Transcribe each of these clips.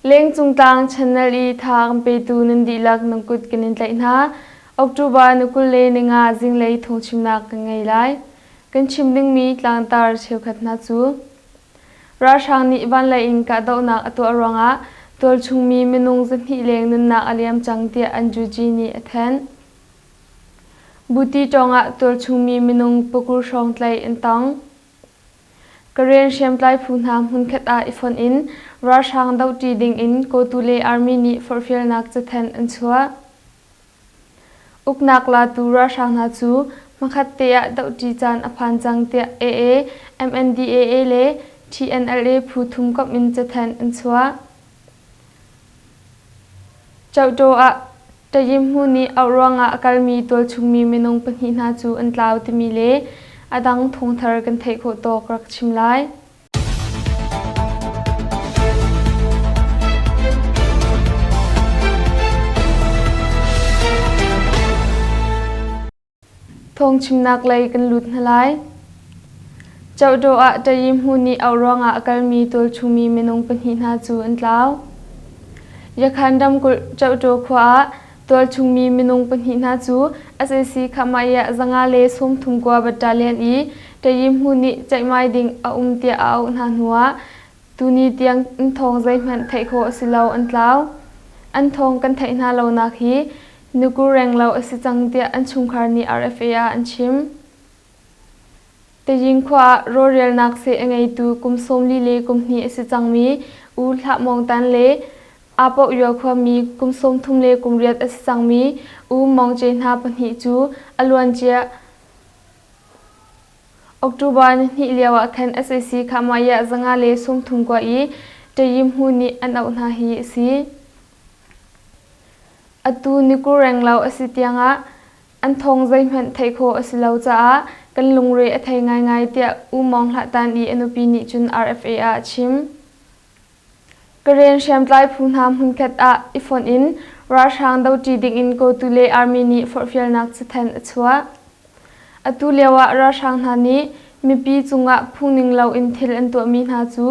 Lengcung tlang channel i tha kan petu nan dihlak nan kut kan in tlaih hna. October ni 25 zinglei thawngchimnak kan ngei lai. Kan chim dingmi tlangtar cheukhat hna cu Ralhrang nih vanlei in kahdohnak a tuah ruangah tualchungmi minung 200 leng nunnak a liam cang tiah an juji nih a thanh. Buti ṭawng ah tualchungmi minung pakul hrawng tlaih an tong. Karen hriamtlai phu hna hmunkhat ah i fonh in ralhrang dohṭi dingin Kawtule Army nih forhfialnak cathanh an chuah. Uknak latu ralhrang hna cu hmakhat te ah dohṭi caan a phan cang tiah AA, MNDAA le TNLA phu thum komh in cathanh an chuah. Chohtaw ah Tayimhmu nih auh ruangah a kalmi tualchungmi minung pahnih hna cu an tlau timi le a dang thawngthar kan theih khawh tawk rak chim lai. Thawngchimnak lei kan lut hna lai. Chohdaw ah Tayimhmu nih auh ruangah a kalmi tualchungmi minung pahnih hna cu an tlau. Yakhan ramkulh Chohdaw khua ah tualchungmi minung pahnih hna cu sac Khahmaiah 539 battalion i Tayimhmu nih ceihmai ding a um tiah a auh hna hnuah Tuni tiang an thawng zeihmanh theih khawh a si lo an tlau. An thawng kan theih hna lonak hi nukur renglo a si cang tiah an chungkhar nih RFA ah an chim. Taying khua ah rawlrialnak seh a ngeitu kum 40 le kum hnih a si cangmi U Hlah Mawng Tan le Aa Poh Yua khuami kum 30 le kum riat a si cangmi U Mawng Ce hna pahnih cu a luancia October nihnih lio ah khan sac Khahmaiah 530 kua i Ṭayimhmu nih an auh hna hi a si. Atu nikur renglo a si tiangah an thawng zeihmanh theih khawh a si lo caah kan lungre a thei ngaingai tiah U Mawng Hlah Tan i a nupi nih cun RFA ah a chim. Karen hriamtlai phu hna hmunkhat ah i fonh in ralhrang doṭi dingin Kawtule Army nih forhfialnak cathanh a chuah. Atu lioah ralhrang hna nih mipi cungah phungning loin thil an tuahmi hna cu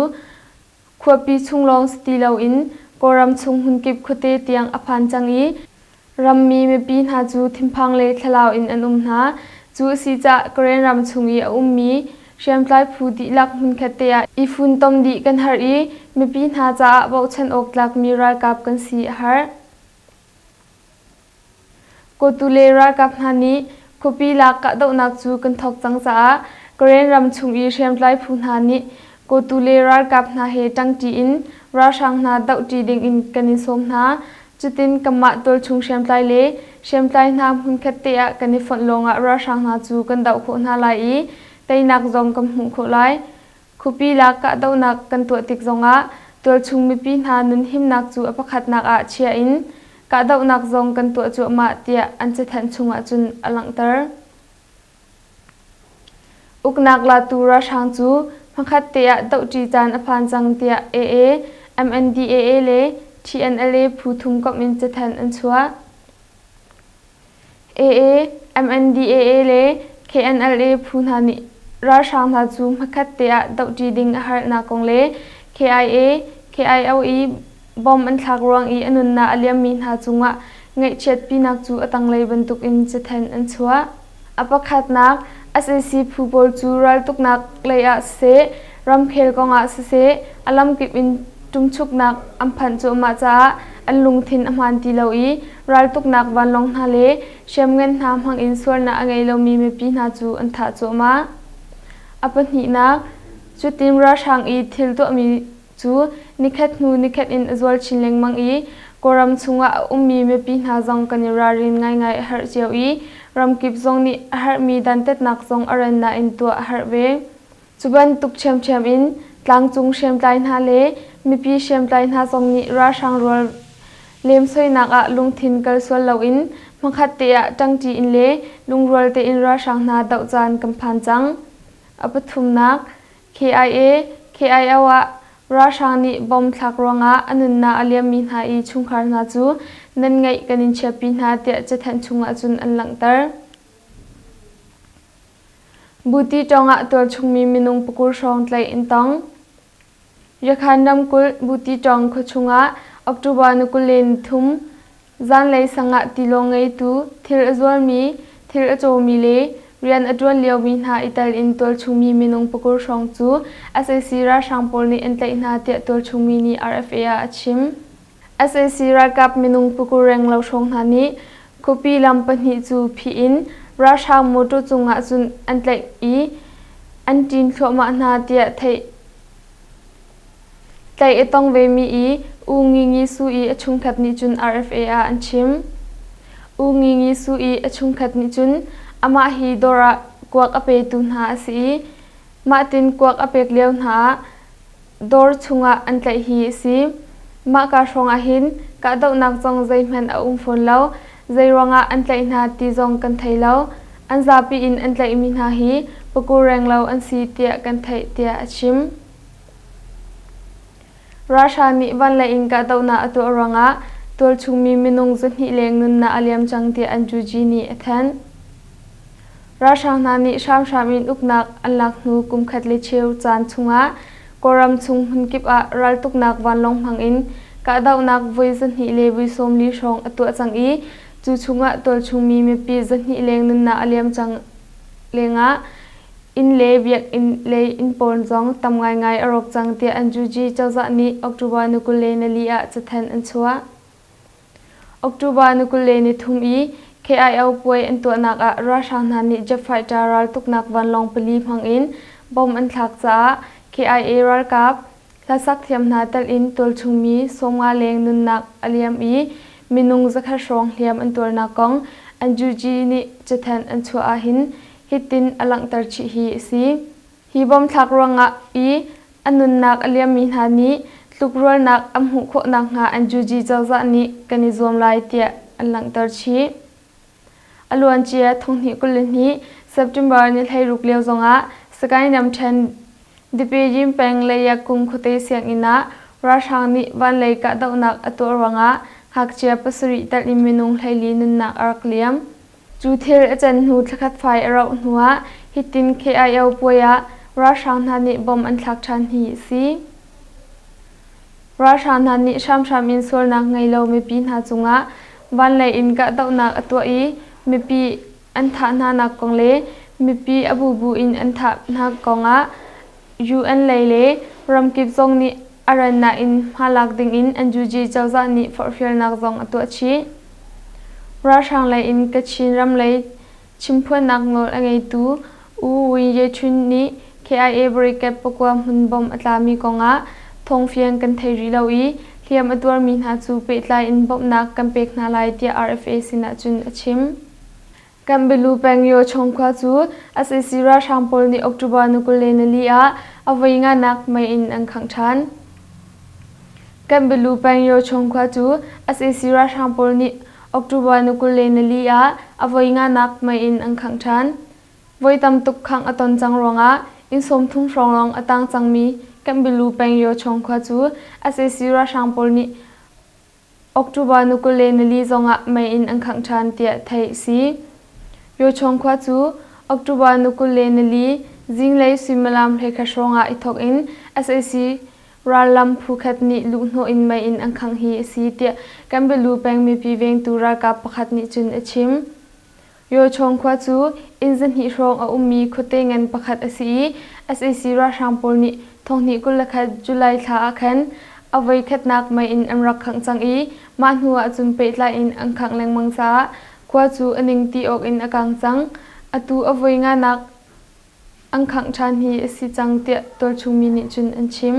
khuapi chung lawng si ti loin Kawlram chung hmunkip khuate tiang a phan cang i Rammi mipi hna cu thinphang le thlalau in an um hna. Cu a si caah Karen ram chung i a ummi hriamtlai phu dihlak hmunkhat te ah i funtom dih kan har i mipi hna caah bochan awk tlakmi ralkap kan si a har. Kawtule ralkap hna nih khuapi lak kahdohnak cu kan thawk cang caah Karen ram chung i hriamtlai phu hna nih Kawtule ralkap hna he ṭangṭi in ralhrang hna dohṭi dingin kan in sawm hna. Cutin kanmah tualchung hriamtlai le hriamtlai hna hmunkhat te ah kan i fonh lawngah ralhrang hna cu kan doh khawh hna lai i teinak zong kan hmuh khawh lai. Khuapi lak kahdohnak kan tuah tik zongah tualchung mipi hna nunhimnak cu a pakhatnak ah chia in kahdohnak zong kan tuah cuahmah tiah an cathanh chungah cun a langhter. Uknak latu ralhrang cu hmakhat te ah dohṭi caan a phan cang tiah AA, MNDAA le TNLA phu thum komh in cathanh an chuah. AA, MNDAA le KNLA phu hna nih ralhrang hna cu hmakhat te ah dohṭi ding a harnak kong le KIA, KIO i bomb an thlak ruang i a nunnak a liammi hna cungah ngaihchiatpinak cu a tanglei bantukin cathanh an chuah. A pakhatnak, sac phu pawl cu raltuknak lei ah siseh, ramkhel kongah siseh, a lamkip in ṭumchuknak an phanh cuahmah caah an lungthin a hmaan ti lo i raltuknak vanlawng hna le hriamngan hna hmangin sualnak a ngei lomi mipi hna cu an thah cuahmah. A pahnihnak, cutin ralhrang i thil tuahmi cu nikhat hnu nikhat in a zual chin lengmang i Kawlram chungah a ummi mipi hna zong kan i ralrin ngaingai a herh cio i ramkip zong nih a herhmi dantatnak zong a rannak in tuah a herh ve. Cu bantuk ṭhiamṭhiam in tlangcung hriamtlai hna le mipi hriamtlai hna zong nih ralhrang rual lemsoinak ah lungthin kal sual loin hmakhat te ah ṭangṭi in le lungrual tein ralhrang hna doh caan kan phan cang. A pathumnak, KIA, KIO ah ralhrang nih bomb thlak ruangah a nunnak a liammi hna i chungkhar hna cu nan ngaih kan in chiahpi hna tiah cathanh chungah cun an langhter. Buti ṭawng ah tualchungmi minung pakul hrawng tlaih an tong. Yakhan ramkulh Butitawng khuachung ah October ni 23 zanlei sang ah tilawng ngeitu, thil a zuarmi, thil a cawmi le rian a ṭuan liomi hna i tel in tualchungmi minung pakur hrawng cu sac ralhrang pawl nih an tlaih hna tiah tualchungmi nih RFA ah a chim. Sac ralkap minung pakur renglo hrawng hna nih khuapi lam pahnih cu phih in ralhrang mawṭaw cungah cun an tlaih i an ṭin thluahmah hna tiah theih Tlaih a tong vemi i U Ngi Ngi Su i a chungkhat nih cun RFA ah an chim. U Ngi Ngi Su i a chungkhat nih cun amah hi dawr ah kuak a petu hna a si i mahtin kuak a pek lio hna ah dawr chungah an tlaih hi a si. Mahka hrawng ah hin kahdohnak zong zeihmanh a um fawn lo. Zeiruangah an tlaih hna ti zong kan thei lo. An zapi in an tlaihmi hna hi pakur renglo an si tiah kan theih tiah a chim. Russia nih vanlei in kahdohnak a tuah ruangah tualchungmi minung 200 leng nunnak a liam cang tiah an juji nih a thanh. Ralhrang hna nih hramhram in uknak an lak hnu kumkhat le cheu caan chungah Kawlram chung hmunkip ah raltuknak vanlawng hmangin kahdohnak voi 200 le voi 40 hrawng a tuah cang i cu chungah tualchungmi mipi 200 leng nunnak a liam cang lengah inn le biakinn lei inn pawl zong tam ngaingai a rawk cang tiah NUG cozah nih October ni 24 ah cathanh an chuah. October ni 23 i KIO puai an tuahnak ah ralhrang hna nih jet fighter raltuknak vanlawng pali hmangin bomb an thlak caah KIA ralkap hlasak thiam hna telh in tualchungmi 50 leng nunnak a liam i minung 100 hrawng hliam an tuarnak kong NUG nih cathanh an chuah ahhin hitin a langhter chih hi a si. Hi bomb thlak ruangah i a nunnak a liammi hna nih tlukrualnak an hmuh khawh nakhnga NUG cozah nih kan i zuam lai tiah an langhter chih. A luancia 2022 September ni 16 lio zongah Sagaing ramṭhen Dipejin peng Leiakung khuate sianginn ah ralhrang nih vanlei kahdohnak a tuah ruangah ngakchia pasarih telh in minung 14 nunnak a rak liam. Cu thil a can hnu thlakhat fai a rauh hnuah hitin KIO puai ah ralhrang hna nih bomb an thlak ṭhan hi a si. Ralhrang hna nih hramhram in sualnak ngei lo mipi hna cungah vanlei in kahdohnak a tuah i mipi an thah hnanak kong le mipi a bubu in an thah hna kongah UN lei le ramkip zong nih a rannak in hmalak dingin NUG cozah nih forhfialnak zong a tuah chih. Ralhrang lei in Kachin ram lei chimphuannak nawl a ngeitu U Win Ye Htun nih KIA Brigade pakua hmun bomb a tlami kongah thawngfiang kan thei rih lo i hliam a tuarmi hna cu pehtlai in bawmhnak kan pek hna lai tiah RFA sinah cun a chim. Kanpetlu peng Yochong khua cu sac ralhrang pawl nih October ni 24 ah a voi nganak mei in an khangh ṭhan. Kanpetlu peng Yochong khua cu sac ralhrang pawl nih October ni 24 ah a voi nganak mei in an khangh ṭhan. Voi tam tuk khangh a ton cang ruangah inn 30 hrawng lawng a tang cangmi Kanpetlu peng Yochong khua cu sac ralhrang pawl nih October ni 24 zongah mei in an khangh ṭhan tiah theih a si. Yochong khua cu October ni 24 zinglei suimilam 11 hrawngah i thawk in sac rallam phu khat nih luhhnawh in mei in an khangh hi a si tiah Kanpetlu peng mipi vengtu ralkap pakhat nih cun a chim. Yochong khua cu inn 200 hrawng a ummi khuate ngan pakhat a si i sac ralhrang pawl nih 2021 July thla ah khan a voikhatnak mei in an rak khangh cang i mah hnu ah cun pehtlai in an khangh lengmang caah khua cu a ning ti awk in a kang cang. Atu a voi nganak an khangh ṭhan hi a si cang tiah tualchungmi nih cun an chim.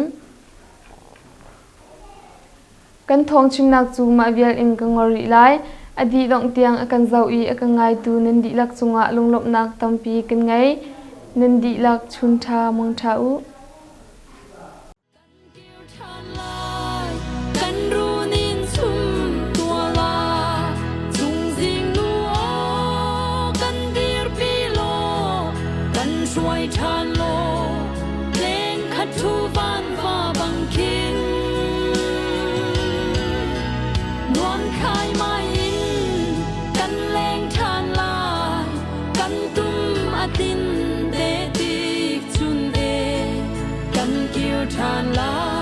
Kan thawngchimnak cu mah vial in ka ngol rih lai. A dih dongh tiang a kan zoh i a kan ngaitu nan dihlak cungah lunglawmhnak tampi kan ngei. Nan dihlak chun ṭha mang ṭha u. Kan runin chum tua la chungzing nu aw kan dirpi law kan hruai ṭhan law leng khat thu van va bang khin nuam khai mai in kan leng ṭhan lai kan tum a tin te tik chun e kan kir ṭhan lai.